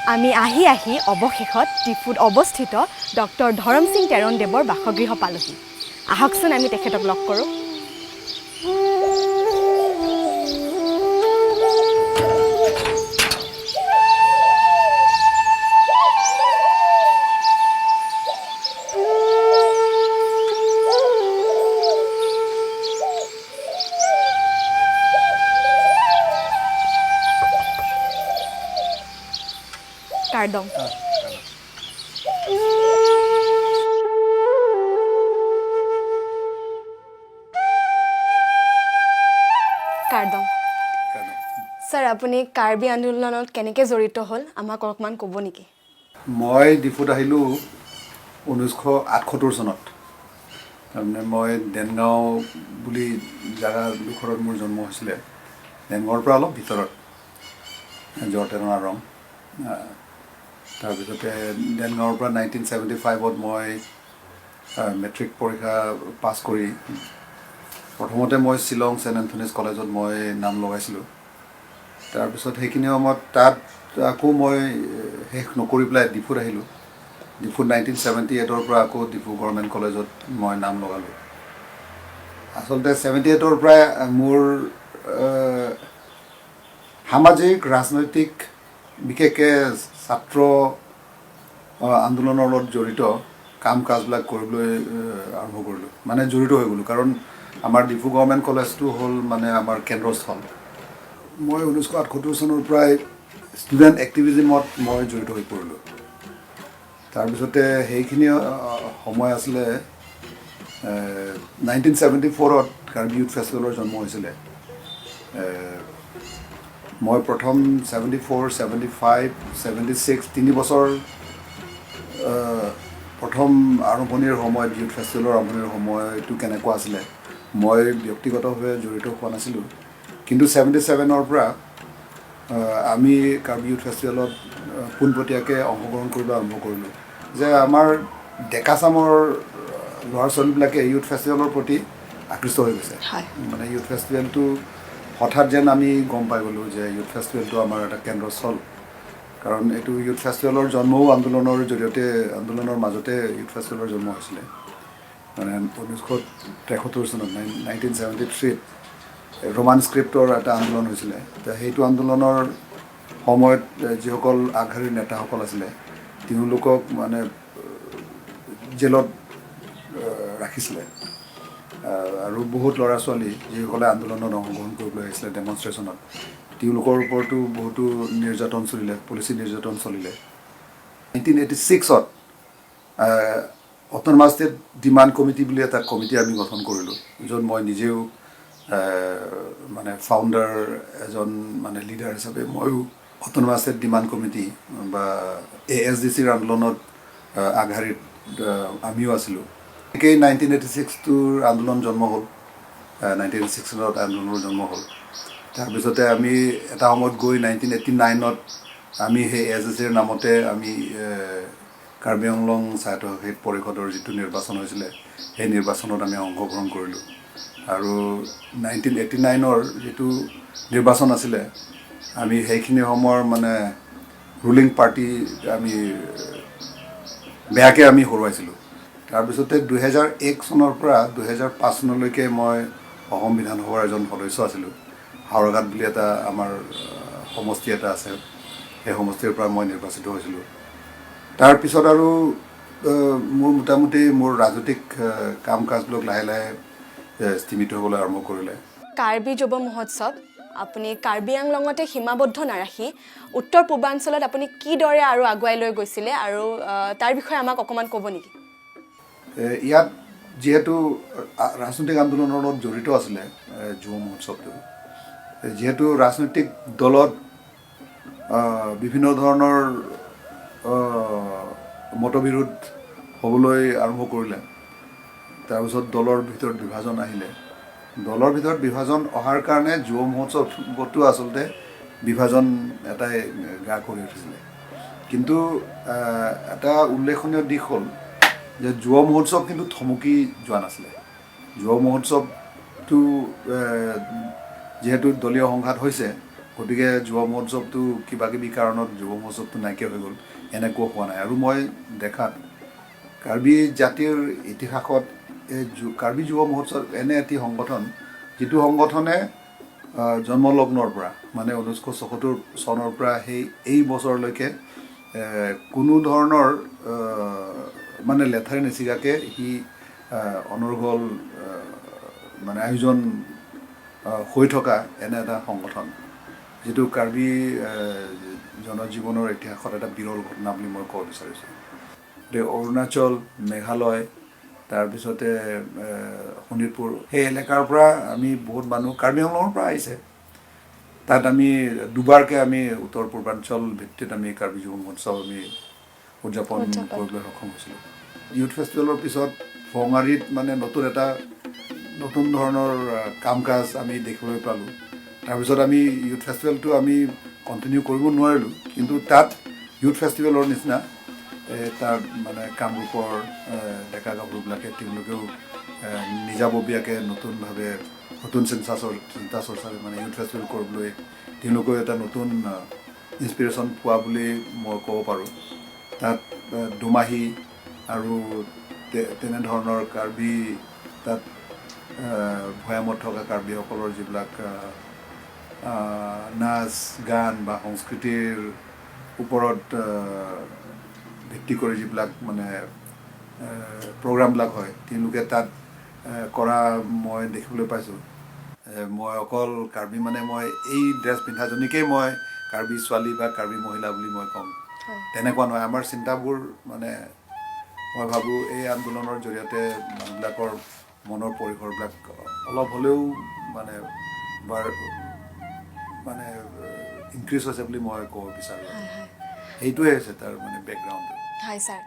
আমি আহি আহি অৱশেষত ডিফুত অৱস্থিত ডক্টৰ ধৰম সিং টেৰণদেৱৰ বাসগৃহ পালোহি। আহকচোন, আমি তেখেতক লগ কৰোঁ। কাৰ্দং। কাৰ্দং ছাৰ, আপুনি কাৰ্বি আন্দোলনত কেনেকৈ জড়িত হ'ল, আমাক অকণমান ক'ব নেকি? মই ডিফুত আহিলোঁ 1978 চনত। তাৰমানে মই দেনগাঁও বুলি জেগাডোখৰত মোৰ জন্ম হৈছিলে। দেনগাঁৱৰ পৰা অলপ ভিতৰত জৰটেঙা ৰং। তাৰপিছতে দেনগাঁৱৰ পৰা 1975ত মই মেট্ৰিক পৰীক্ষা পাছ কৰি প্ৰথমতে মই শ্বিলং ছেইণ্ট এন্থনীজ কলেজত মই নাম লগাইছিলোঁ। তাৰপিছত সেইখিনি সময়ত তাত আকৌ মই শেষ নকৰি পেলাই ডিফুত আহিলোঁ। ডিফুত 1978ৰ পৰা আকৌ ডিফু গভৰ্ণমেণ্ট কলেজত মই নাম লগালোঁ। আচলতে 78ৰ পৰাই মোৰ সামাজিক, ৰাজনৈতিক, বিশেষকৈ ছাত্ৰ আন্দোলনৰ লগত জড়িত কাম কাজবিলাক কৰিবলৈ আৰম্ভ কৰিলোঁ, মানে জড়িত হৈ গ'লোঁ। কাৰণ আমাৰ ডিফু গভৰ্ণমেণ্ট কলেজটো হ'ল মানে আমাৰ কেন্দ্ৰস্থল। মই 1978 চনৰ পৰাই ষ্টুডেণ্ট এক্টিভিজিমত মই জড়িত হৈ পৰিলোঁ। তাৰপিছতে সেইখিনি সময় আছিলে 1974ত কাৰ্বি ইউথ ফেষ্টিভেলৰ জন্ম হৈছিলে। মই প্ৰথম 74, 75, 76 3 বছৰ প্ৰথম আৰম্ভণিৰ সময়ত, ইউথ ফেষ্টিভেলৰ আৰম্ভণিৰ সময়টো কেনেকুৱা আছিলে, মই ব্যক্তিগতভাৱে জড়িত হোৱা নাছিলোঁ। কিন্তু 77ৰ পৰা আমি কাৰ্বি ইউথ ফেষ্টিভেলত পোনপটীয়াকৈ অংশগ্ৰহণ কৰিব আৰম্ভ কৰিলোঁ যে আমাৰ ডেকাচামৰ ল'ৰা ছোৱালীবিলাকে ইউথ ফেষ্টিভেলৰ প্ৰতি আকৃষ্ট হৈ গৈছে। মানে ইউথ ফেষ্টিভেলটো হঠাৎ যেন আমি গম পাই গ'লোঁ যে ইউথ ফেষ্টিভেলটো আমাৰ এটা কেন্দ্ৰস্থল। কাৰণ এইটো ইউথ ফেষ্টিভেলৰ জন্মও আন্দোলনৰ জৰিয়তে, আন্দোলনৰ মাজতে ইউথ ফেষ্টিভেলৰ জন্ম হৈছিলে। মানে 1973 চনত, 1973ত ৰোমান স্ক্ৰিপ্টৰ এটা আন্দোলন হৈছিলে। তো সেইটো আন্দোলনৰ সময়ত যিসকল আগশাৰীৰ নেতাসকল আছিলে, তেওঁলোকক মানে জেলত ৰাখিছিলে আৰু বহুত ল'ৰা ছোৱালী যিসকলে আন্দোলনত অংশগ্ৰহণ কৰিবলৈ আহিছিলে ডেমনষ্ট্ৰেশ্যনত, তেওঁলোকৰ ওপৰতো বহুতো নিৰ্যাতন চলিলে, পুলিচী নিৰ্যাতন চলিলে। 1986ত অট'নমাছ ষ্টেট ডিমাণ্ড কমিটি বুলি এটা কমিটি আমি গঠন কৰিলোঁ, য'ত মই নিজেও মানে ফাউণ্ডাৰ এজন মানে লিডাৰ হিচাপে ময়ো অট'নমাছ ষ্টেট ডিমাণ্ড কমিটি বা এএছডিচিৰ আন্দোলনত আগশাৰীত আমিও আছিলোঁ। এনেকেই 1986টোৰ আন্দোলন জন্ম হ'ল। 1986ত আন্দোলনৰ জন্ম হ'ল। তাৰপিছতে আমি এটা সময়ত গৈ 1989ত আমি সেই এএছডিচিৰ নামতে আমি কাৰ্বি আংলং স্বায়ত্তশাসিত পৰিষদৰ যিটো নিৰ্বাচন হৈছিলে, সেই নিৰ্বাচনত আমি অংশগ্ৰহণ কৰিলোঁ। আৰু 1989ৰ যিটো নিৰ্বাচন আছিলে, আমি সেইখিনি সময়ৰ মানে ৰুলিং পাৰ্টি আমি বেয়াকৈ আমি হৰুৱাইছিলোঁ। তাৰপিছতে 2001 চনৰ পৰা 2005 চনলৈকে মই অসম বিধানসভাৰ এজন সদস্য আছিলোঁ। হাওৰাঘাট বুলি এটা আমাৰ সমষ্টি এটা আছে, সেই সমষ্টিৰ পৰা মই নিৰ্বাচিত হৈছিলোঁ। তাৰপিছত আৰু মোৰ মোটামুটি মোৰ ৰাজনৈতিক কাম কাজবিলাক লাহে লাহে স্থিমিত হ'বলৈ আৰম্ভ কৰিলে। কাৰ্বি যুৱ মহোৎসৱ আপুনি কাৰ্বি আংলঙতে সীমাবদ্ধ নাৰাখি উত্তৰ পূৰ্বাঞ্চলত আপুনি কিদৰে আৰু আগুৱাই লৈ গৈছিলে আৰু তাৰ বিষয়ে আমাক অকণমান ক'ব নেকি? ইয়াত যিহেতু ৰাজনৈতিক আন্দোলনৰ লগত জড়িত আছিলে যুৱ মহোৎসৱটো, যিহেতু ৰাজনৈতিক দলত বিভিন্ন ধৰণৰ মতবিৰোধ হ'বলৈ আৰম্ভ কৰিলে। তাৰপিছত দলৰ ভিতৰত বিভাজন আহিলে। দলৰ ভিতৰত বিভাজন অহাৰ কাৰণে যুৱ মহোৎসৱতো আচলতে বিভাজন এটাই গা কৰি উঠিছিলে। কিন্তু এটা উল্লেখনীয় দিশ হ'ল যে যুৱ মহোৎসৱ কিন্তু থমকি যোৱা নাছিলে। যুৱ মহোৎসৱটো যিহেতু দলীয় সংঘাত হৈছে, গতিকে গতিকে যুৱ মহোৎসৱটো কিবা কিবি কাৰণত যুৱ মহোৎসৱটো নাইকিয়া হৈ গ'ল, এনেকুৱা হোৱা নাই। আৰু মই দেখাত কাৰ্বি জাতিৰ ইতিহাসত এই কাৰ্বি যুৱ মহোৎসৱ এনে এটি সংগঠন যিটো সংগঠনে জন্মলগ্নৰ পৰা মানে 1976 চনৰ পৰা সেই এই বছৰলৈকে কোনো ধৰণৰ মানে লেঠাৰি নিচিগাকৈ সি অনৰ্গল মানে আয়োজন হৈ থকা এনে এটা সংগঠন, যিটো কাৰ্বি জনজীৱনৰ ইতিহাসত এটা বিৰল ঘটনা বুলি মই ক'ব বিচাৰিছোঁ। গতিকে অৰুণাচল, মেঘালয়, তাৰপিছতে শোণিতপুৰ, সেই এলেকাৰ পৰা আমি বহুত মানুহ কাৰ্বি আংলঙৰ পৰা আহিছে। তাত আমি দুবাৰকৈ আমি উত্তৰ পূৰ্বাঞ্চল ভিত্তিত আমি কাৰ্বি যুৱ মহোৎসৱ আমি উদযাপন কৰিবলৈ সক্ষম হৈছিলোঁ। ইউথ ফেষ্টিভেলৰ পিছত ফঙাৰীত মানে নতুন ধৰণৰ কাম কাজ আমি দেখিবলৈ পালোঁ। তাৰপিছত আমি ইউথ ফেষ্টিভেলটো আমি কণ্টিনিউ কৰিব নোৱাৰিলোঁ, কিন্তু তাত ইউথ ফেষ্টিভেলৰ নিচিনা তাত মানে কামৰূপৰ ডেকা গাভৰুবিলাকে তেওঁলোকেও নিজাববীয়াকৈ নতুনভাৱে নতুন চিন্তা চৰ্চাৰে মানে ইউথ ফেষ্টিভেল কৰিবলৈ তেওঁলোকেও এটা নতুন ইনস্পিৰেশ্যন পোৱা বুলি মই ক'ব পাৰোঁ। তাত দোমাহী আৰু তেনেধৰণৰ কাৰ্বি তাত ভৈয়ামত থকা কাৰ্বিসকলৰ যিবিলাক নাচ গান বা সংস্কৃতিৰ ওপৰত ভিত্তি কৰি যিবিলাক মানে প্ৰগ্ৰামবিলাক হয়, তেওঁলোকে তাত কৰা মই দেখিবলৈ পাইছোঁ। মই অকল কাৰ্বি মানে মই এই ড্ৰেছ পিন্ধাজনীকেই মই কাৰ্বি ছোৱালী বা কাৰ্বি মহিলা বুলি মই ক'ম, তেনেকুৱা নহয়। আমাৰ চিন্তাবোৰ মানে মই ভাবোঁ এই আন্দোলনৰ জৰিয়তে মানুহবিলাকৰ মনৰ পৰিসৰবিলাক অলপ হ'লেও মানে বাৰ মানে ইনক্ৰিজ হৈছে বুলি মই ক'ব বিচাৰোঁ। সেইটোৱে হৈছে তাৰ মানে বেকগ্ৰাউণ্ডটো। হয় ছাৰ,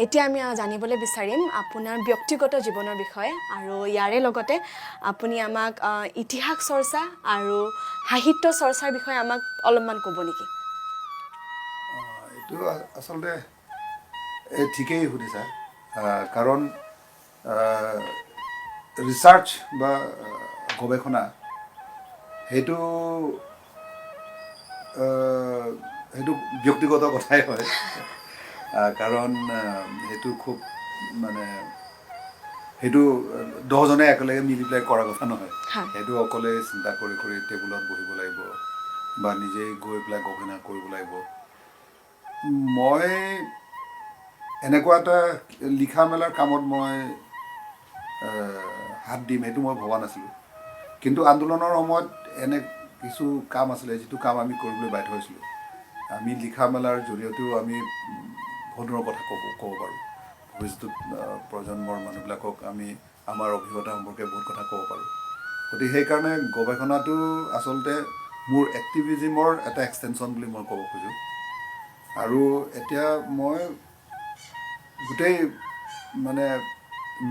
এতিয়া আমি জানিবলৈ বিচাৰিম আপোনাৰ ব্যক্তিগত জীৱনৰ বিষয়ে, আৰু ইয়াৰে লগতে আপুনি আমাক ইতিহাস চৰ্চা আৰু সাহিত্য চৰ্চাৰ বিষয়ে আমাক অলপমান ক'ব নেকি? এইটো আচলতে ঠিকেই সুধিছা, কাৰণ ৰিচাৰ্চ বা গৱেষণা সেইটো সেইটো ব্যক্তিগত কথাই হয়, কাৰণ সেইটো খুব মানে সেইটো দহজনে একেলগে মিলি পেলাই কৰা কথা নহয়। সেইটো অকলে চিন্তা কৰি কৰি টেবুলত বহিব লাগিব বা নিজেই গৈ পেলাই গৱেষণা কৰিব লাগিব। মই এনেকুৱা এটা লিখা মেলাৰ কামত মই হাত দিম সেইটো মই ভবা নাছিলোঁ, কিন্তু আন্দোলনৰ সময়ত এনে কিছু কাম আছিলে যিটো কাম আমি কৰিবলৈ বাধ্য হৈছিলোঁ। আমি লিখা মেলাৰ জৰিয়তেও আমি বহুত ধৰণৰ কথা ক'ব পাৰোঁ। ভৱিষ্যত প্ৰজন্মৰ মানুহবিলাকক আমি আমাৰ অভিজ্ঞতা সম্পৰ্কে বহুত কথা ক'ব পাৰোঁ। গতিকে সেইকাৰণে গৱেষণাটো আচলতে মোৰ এক্টিভিজিমৰ এটা এক্সটেনশ্যন বুলি মই ক'ব খোজোঁ। আৰু এতিয়া মই গোটেই মানে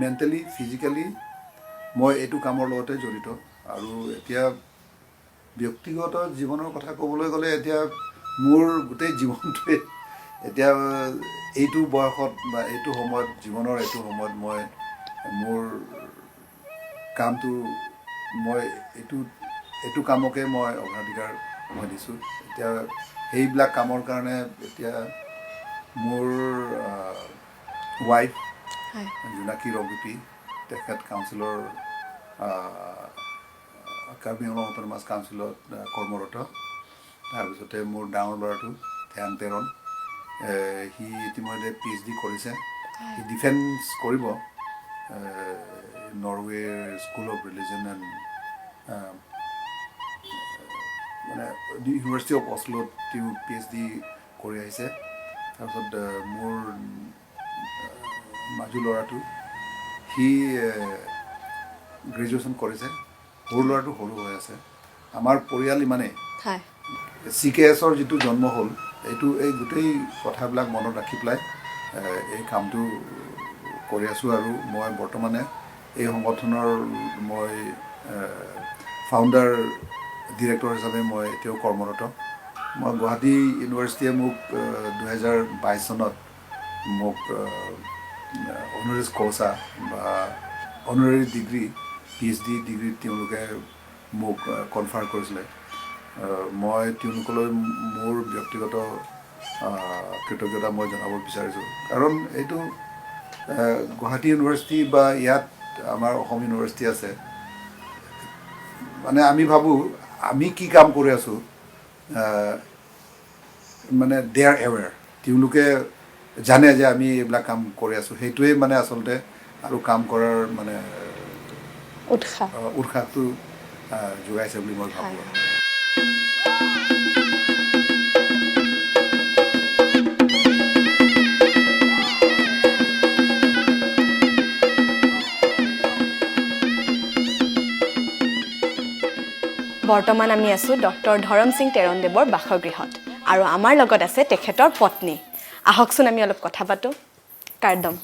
মেণ্টেলি ফিজিকেলি মই এইটো কামৰ লগতে জড়িত। আৰু এতিয়া ব্যক্তিগত জীৱনৰ কথা ক'বলৈ গ'লে এতিয়া মোৰ গোটেই জীৱনটোৱে এতিয়া এইটো বয়সত বা এইটো সময়ত জীৱনৰ এইটো সময়ত মই মোৰ কামটো মই এইটো কামকে মই অগ্ৰাধিকাৰ মই দিছোঁ। এতিয়া সেইবিলাক কামৰ কাৰণে এতিয়া মোৰ ৱাইফ জোনাকী ৰংপিপি, তেখেত কাউন্সিলৰ কাৰ্বি আংলং অট'নমাছ কাউন্সিলত কৰ্মৰত। তাৰপিছতে মোৰ ডাঙৰ ল'ৰাটো ধ্যান তেৰণ, সি ইতিমধ্যে PhD কৰিছে, সি ডিফেন্স কৰিব নৰৱেৰ স্কুল অফ ৰিলিজন এণ্ড মানে ইউনিভাৰ্চিটি অফ অছলোত তেওঁ PhD কৰি আহিছে। তাৰপিছত মোৰ মাজু ল'ৰাটো সি গ্ৰেজুৱেশ্যন কৰিছে, সৰু ল'ৰাটো সৰু হৈ আছে। আমাৰ পৰিয়াল ইমানেই। চি কে এছৰ যিটো জন্ম হ'ল, এইটো এই গোটেই কথাবিলাক মনত ৰাখি পেলাই এই কামটো কৰি আছোঁ। আৰু মই বৰ্তমানে এই সংগঠনৰ মই ফাউণ্ডাৰ ডিৰেক্টৰ হিচাপে মই এতিয়াও কৰ্মৰত। মই গুৱাহাটী ইউনিভাৰ্চিটিয়ে মোক 2022 চনত মোক অনাৰেজ কৌচা বা অনাৰেৰী ডিগ্ৰী PhD degree তেওঁলোকে মোক কনফাৰ কৰিছিলে। মই তেওঁলোকলৈ মোৰ ব্যক্তিগত কৃতজ্ঞতা মই জনাব বিচাৰিছোঁ। কাৰণ এইটো গুৱাহাটী ইউনিভাৰ্চিটি বা ইয়াত আমাৰ অসম ইউনিভাৰ্চিটি আছে, মানে আমি ভাবোঁ আমি কি কাম কৰি আছোঁ, মানে দে আৰ এৱেৰ, তেওঁলোকে জানে যে আমি এইবিলাক কাম কৰি আছোঁ। সেইটোৱেই মানে আচলতে আৰু কাম কৰাৰ মানে উৎসাহ, উৎসাহটো যোগাইছে বুলি মই ভাবোঁ। বৰ্তমান আমি আছোঁ ডক্টৰ ধৰম সিং টেৰণদেৱৰ বাসগৃহত আৰু আমাৰ লগত আছে তেখেতৰ পত্নী। আহকচোন আমি অলপ কথা পাতোঁ। কাৰ্দম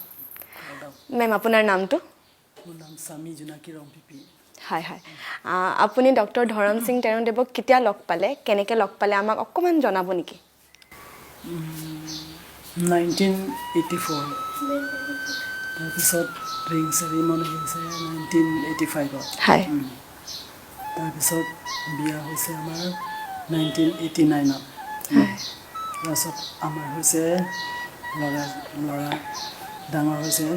মেম, আপোনাৰ নামটো? মোৰ নাম স্বামী জোনাকী ৰংপিপি। হয় হয়, আপুনি ডক্টৰ ধৰম সিং টেৰণদেৱক কেতিয়া লগ পালে, কেনেকৈ লগ পালে, আমাক অকণমান জনাব নেকি? 1984, তাৰপিছত ৰিং চেৰিমনি হৈছে 1985ত। হয়। তাৰপিছত বিয়া হৈছে আমাৰ 1989ত। তাৰপিছত আমাৰ হৈছে ল'ৰা ডাঙৰ হৈছে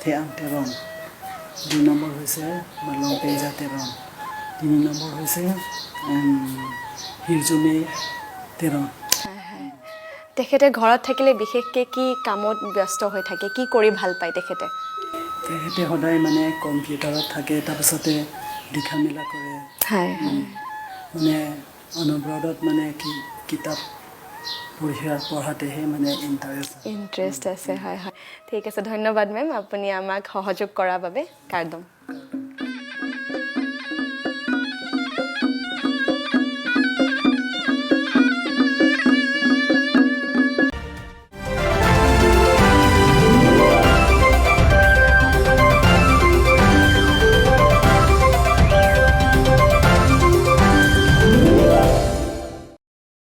থেয়াং তেৰণ, 2 নম্বৰ হৈছে লংপেইজা তেৰণ, 3 নম্বৰ হৈছে হিৰজুমি তেৰণ। তেখেতে ঘৰত থাকিলে বিশেষকৈ কি কামত ব্যস্ত হৈ থাকে, কি কৰি ভাল পায় তেখেতে? তেখেতে সদায় মানে কম্পিউটাৰত থাকে, তাৰপিছতে লিখা মেলা কৰে। হয়। মানে অনবৰত মানে কি কিতাপ পঢ়াতেহে মানে ইণ্টাৰেষ্ট ইণ্টাৰেষ্ট আছে। হয় হয়, ঠিক আছে, ধন্যবাদ মেম, আপুনি আমাক সহযোগ কৰাৰ বাবে। কাৰ্দম।